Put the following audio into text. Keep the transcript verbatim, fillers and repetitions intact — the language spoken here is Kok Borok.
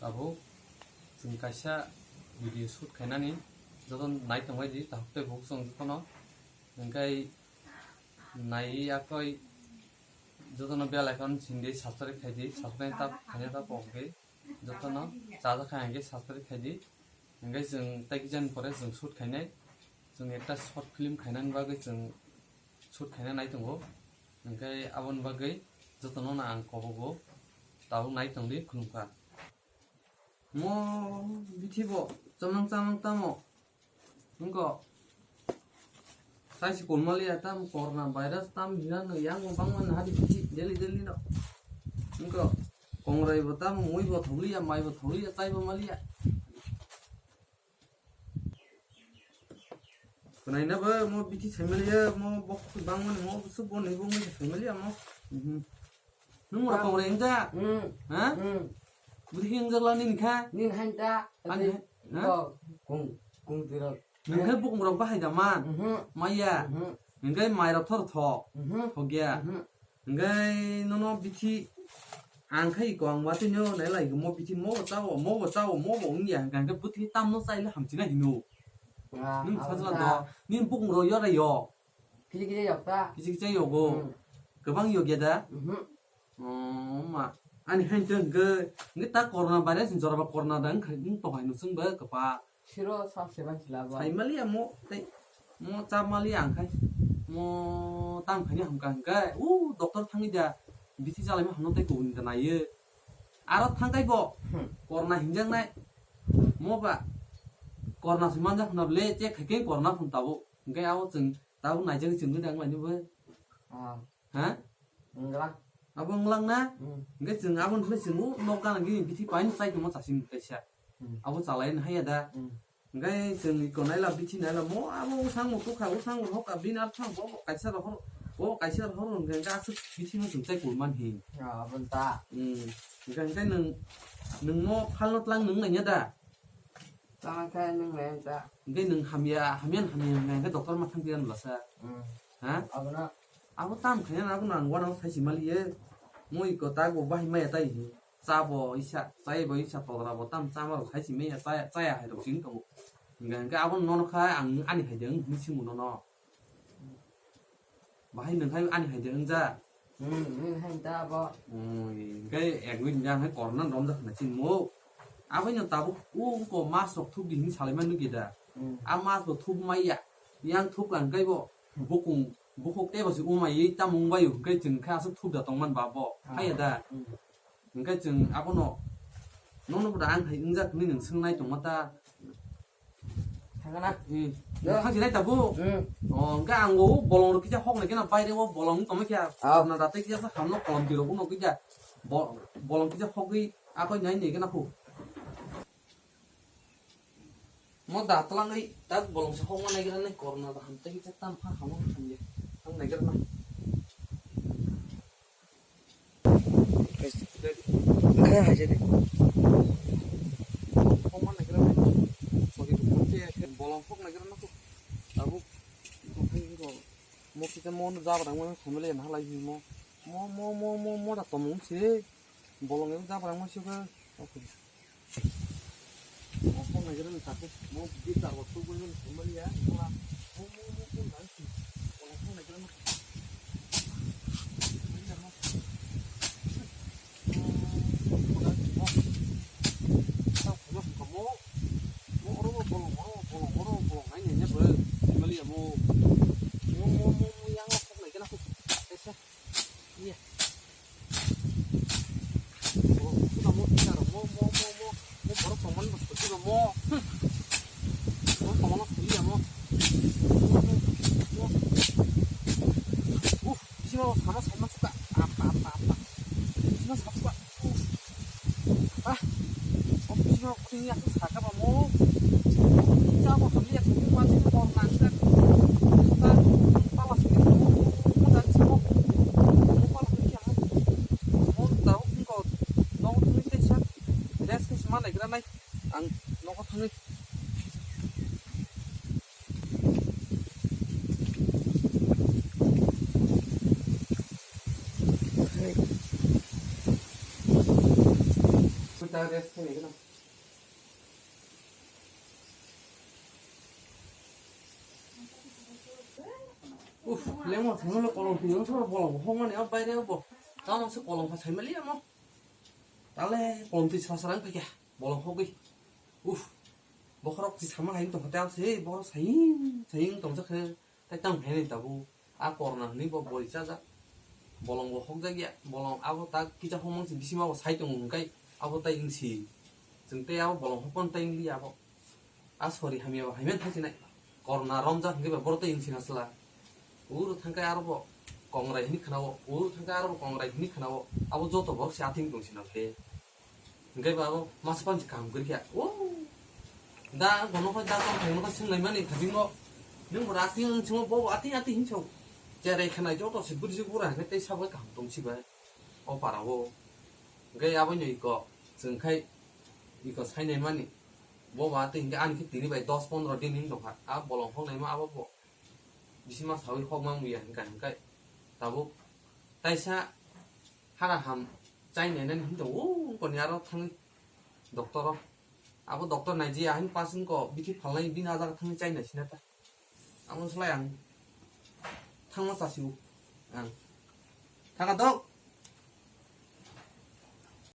Tabuk chwng kaisa video shoot khainani joto nai tongbai di, tahuk tei buhuk chwng jotono. Hwnkhe naiwi akhoi jotono bell icon sindi subscribe khai di, subscribe tap khaina tap kok di, jotono chajak kha hwnkhe subscribe khai di. Hwnkhe chwng tei kisa ni pore chwng shoot khainai, chwng ekta short film khainani bagwi chwng shoot khaina nai tongo. Hwnkhe aboni bagwi jotono no ang kobogo, tabuk nai tongdi, khulumkha. Mo bithi bo chamang chamang tamo. Wngkha. Sai si kolmaliya tam corona virus tam hinano yang bangma no hari bithi daily daily no. Wngkha. Kongrai bo tam mui bo tholiya, mai bo tholiya, chai bo maliya. Kwnai na bo mo bithi saimaliya, mo bok bangma no mo busuk bo ni bo mo saimaliya mo. Mhm. Nwng mura kongrai wngjak? Hmm. Ha? Hmm. Bwrwi wngjak la nini kha? Nini hai ta. Ani hai? Ha? Kung, kung tiro. Nwng khe bukung rok bahai da man? Mhm. Maya. Mhm. Nwng khe mai rok thor thok. Mhm. Thok ya. Mhm. Nwng khe nono bithi ang khai ko ang watwi no nai lai mo bithi mo bo chao, mo bo chao, mo bo wng ya. Hwnkhe bwtwi tam no chai le hamchina hino. Ah, nwng sajla do. Nini bukung rok yora yo. Kisa kisa yok ta? Kisa kisa yogo. Hmm. Kwbang yokya da? Mhm. Oh, ma. Ani hain tong hwnkhe, hwnkhe ta corona virus ni jora ba corona da wngkha, wng tong hai no chwng ba kwpa. Siro sa se ban sila ba. Sai mali amo, tei mo cha mali ang khai. Mo tang khai ni hamkha hwnkhe, u doctor thangwi da. Bithi chalai ma hamno tei kubun da naiye. Aro thang kai bo. Hmm. Corona hinjak nai. Mo ba. Corona se manjak hwna bole, check khai khe corona phun tabo. Hwnkhe abo chwng Tabuk naijagwi chwngwi nang lainwi bo. Ah. Ha? Wnglang. Abo wnglang na? Hmm. Hwnkhe chwng aboni phai chwng o nok gana gini bithi paino chai tongma chasing kaisa. Hmm. Abo chalaini haiya da. Hmm. Hwnkhe chwng iko naila bithi naila mo abo usang mo tukha usang mo hoka bini arthang bo bo kaisa rohor bo bo kaisa rohor hwnkhe hwnkhe aswk bithi no chwng chai kulman hi. Ah, aboni ta. Hmm. Hwnkhe hwnkhe nwng nwng mo phalno tlang nwng nangya da? Tama khe nwng le ta. Hwnkhe nwng hamya, hamya, hamya, hamya, hwnkhe doctor ma thang piya nw lasa. Hmm. Ha? Abono. Abo tam khaina abo nang wana sai si maliye. Mui ko ta bo bahai maya tai hi. Cha bo isa, chai bo isa todra bo tam chama rok sai si maya, chaya, chaya hai rok sing tongo. Hwnkhe, hwnkhe abo nono kha ang ani hai de wng hinwi simo nono. Bahai nwng khai ani hai de wngja. Hmm, nwng hai ta abo. Hmm, hwnkhe ek week ni jang hai corona romjak khna chini mo. Aboino tabuk u wngko mas rok thuk di hinwi salai mani nukya da. Hmm. A mas bo thuk maya. Yang thuk lang kai bo. Bukung, bukhuk tei bo se umaiwi tamo wngbaio hwnkhe chwng khe aswk thuk da tongman ba bo. Ah. Haiya da. Hmm. Hwnkhe chwng abono nono bo da ang hai wngjak hinwi nwng swngnai tongma ta. Thangana. Hmm. Yo. Thang sinai tabuk. Hmm. Oh, hwnkhe ang o bolong rok kisa hok nai khe na baire o bolong tongma khe. Ah. Na datai kisa sa hamno kolom twi rok uno kisa bo-, bolong kisa hogwi akoi nai nai khe na khu. Mo da twlangwi tak bolong se hokma naigra nai corona da hamtwi kisa tam pha hamno hamya. Ang naigra na. Kha haje de. Hokma naigra nai. Sogi ko khamche bolong hok naigra na ko. Tabuk ko khai ko. Mo kisa mo no jabra mo family na halai mo. Mo, mo, mo, mo, mo da tomung se. Bolong e jabra mo se ko. Mo phone naigra ni takhe, mo bidhi tarwa tu bui mani sumali ya, mo, mo, mo, phone nang si, mo phone naigra na. Mo, mo, mo, bolong, oro, bolong, oro, bolong, bolong, nai, nai, nai, bro, sumali ya, mo, mo, mo, mo, mo, yang, phone naigra na, kaisa. Iya. Mo, mo, mo, mo, mo, mo, mo, borok tongmani bo soti ba mo. Borok tongmani soti ya mo. Mo, mo, mo. Uh, bisi ma sama sama suka. Apa, apa, apa. Bisi ma sama suka. Uh. Ah, office rok ni aku saka ba mo. Sa bo hamli aku ni ma ni mo nang sa. Sa pala sini mo, mo dan si mo. Mo pala sini mo. Mo tau ko no ni te sa. Des ke sima nai gra nai. Ang no ko thangni. Uff, lengma thangmani kolom twi wngsa bolong hokmani o baire o bo. Tamo se kolom kha saimali amo. Tale kolom twi sra sra wngkha khe bolong hogwi. Uff, bokhorok si sama hai tongkha tei ang se bokhorok saying saying tongsa khe tei tang hai ni tabuk. A korna hwnwi bo bori chajak. Bolong bo hokjak ya. Bolong abo ta kisa hokmang si bisima bo sai tongo hwnkhai abo tai wngsi. Chwng tei abo bolong hokmani tai wngli abo. A sori hamya bo hamya thai sinai. Korna romjak hwnkhe ba boro tai wngsi na sla. Uro thangkai aro bo kongrai hwnwi khwnao. Uro thangkai aro bo kongrai hwnwi khwnao. Abo joto borok se athing tong sinal te. Hingke ba abo masa pansi kaham kwrwi kha. O da bono koi da tong thangno koi swnglai mani thabingo. Nung bo ating ang chungo bo ating ating hinso. Cherai khanai joto se buri se bura hingke tei sabo kaham tong si bai. O para o. Hingke abo no iko chwng khai iko sainai mani. Bo ba ating hingke ani khe tini bai dos pondro din hin tongkha. A bolong hoknai ma abo bo. Bisi ma sawi hokma muya hingka hingkai. Tabuk taisa hara ham chai nainani hinto o koni aro thangwi doctor o. Abo doctor naiji ahini pass wngko bithi phalnai bini ajak thangwi chai naisina ta. Amo slai ang thangma chasi o ang. Thaka dok.